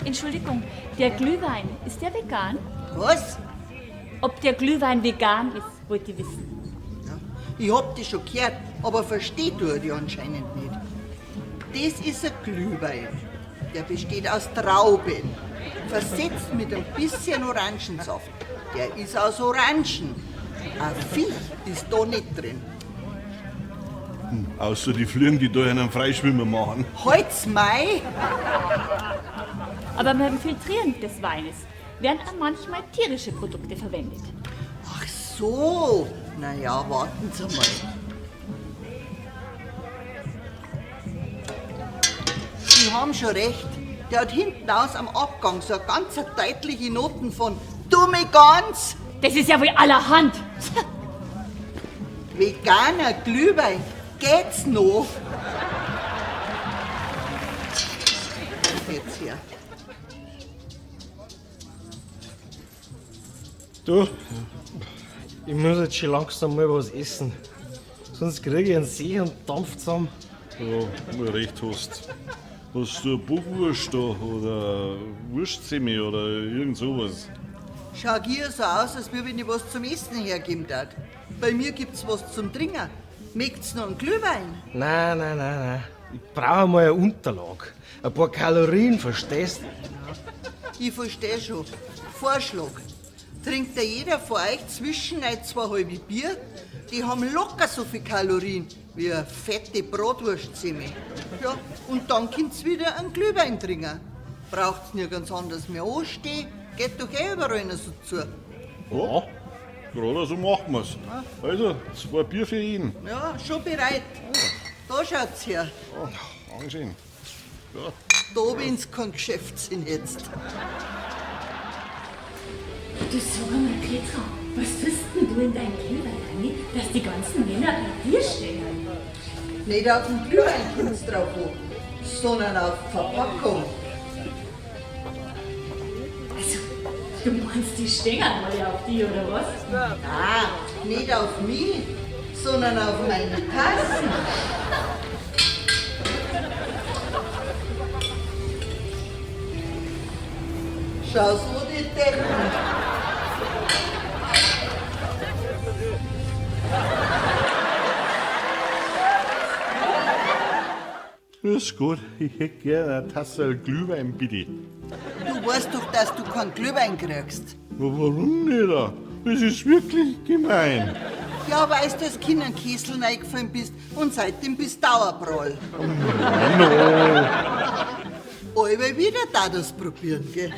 Entschuldigung, der Glühwein, ist der vegan? Was? Ob der Glühwein vegan ist, wollte ich wissen. Ja, ich hab das schon gehört, aber versteh tue ich anscheinend nicht. Das ist ein Glühwein. Der besteht aus Trauben, versetzt mit ein bisschen Orangensaft. Der ist aus Orangen. Ein Viech ist da nicht drin. Außer die Flügen, die da einen Freischwimmer machen. Halt's Mai? Aber beim Filtrieren des Weines werden auch manchmal tierische Produkte verwendet. Ach so. Na ja, warten Sie mal. Sie haben schon recht. Der hat hinten aus am Abgang so eine ganz deutliche Noten von Dumme Gans. Das ist ja wohl allerhand. Veganer Glühwein. Geht's noch? Jetzt her. Du, ich muss jetzt schon langsam mal was essen. Sonst kriege ich einen See und Dampf zusammen. Ja, mal recht hast. Hast du eine Bockwurst da oder Wurstsemmel oder irgend sowas? Schau hier so aus, als würde ich was zum Essen hergeben darf. Bei mir gibt's was zum Trinken. Möcht's noch einen Glühwein? Nein, nein, nein, nein. Ich brauche mal eine Unterlage. Ein paar Kalorien, verstehst? Ich versteh schon. Vorschlag. Trinkt ja jeder von euch zwischen ein zwei halbe Bier? Die haben locker so viel Kalorien wie eine fette Bratwurstsemmel. Ja, und dann könnt's wieder einen Glühwein trinken. Braucht's nirgends anders mehr anstehen. Geht doch eh überall noch so zu. Ja, gerade so machen wir's. Also, zwei Bier für ihn. Ja, schon bereit. Da schaut's her. Ja, angesehen. Ja. Da, wenn's kein Geschäft sind jetzt. Du sag einmal, Petra, was tust denn du in deinem Glühwein rein, dass die ganzen Männer bei dir stehen? Nicht auf den Glühwein kommt's drauf an, sondern auf die Verpackung. Also, du meinst, die stehen alle auf die, oder was? Nein, nicht auf mich, sondern auf meine Tassen. Schau so die Deppen. Grüß Gott, ich hätte gerne eine Tasse Glühwein, bitte. Du weißt doch, dass du keinen Glühwein kriegst. Na, warum nicht? Das ist wirklich gemein. Ja, weil du als Kind in den Kessel reingefallen bist und seitdem bist du Dauerprall. No. Allweil wieder da das probieren, gell?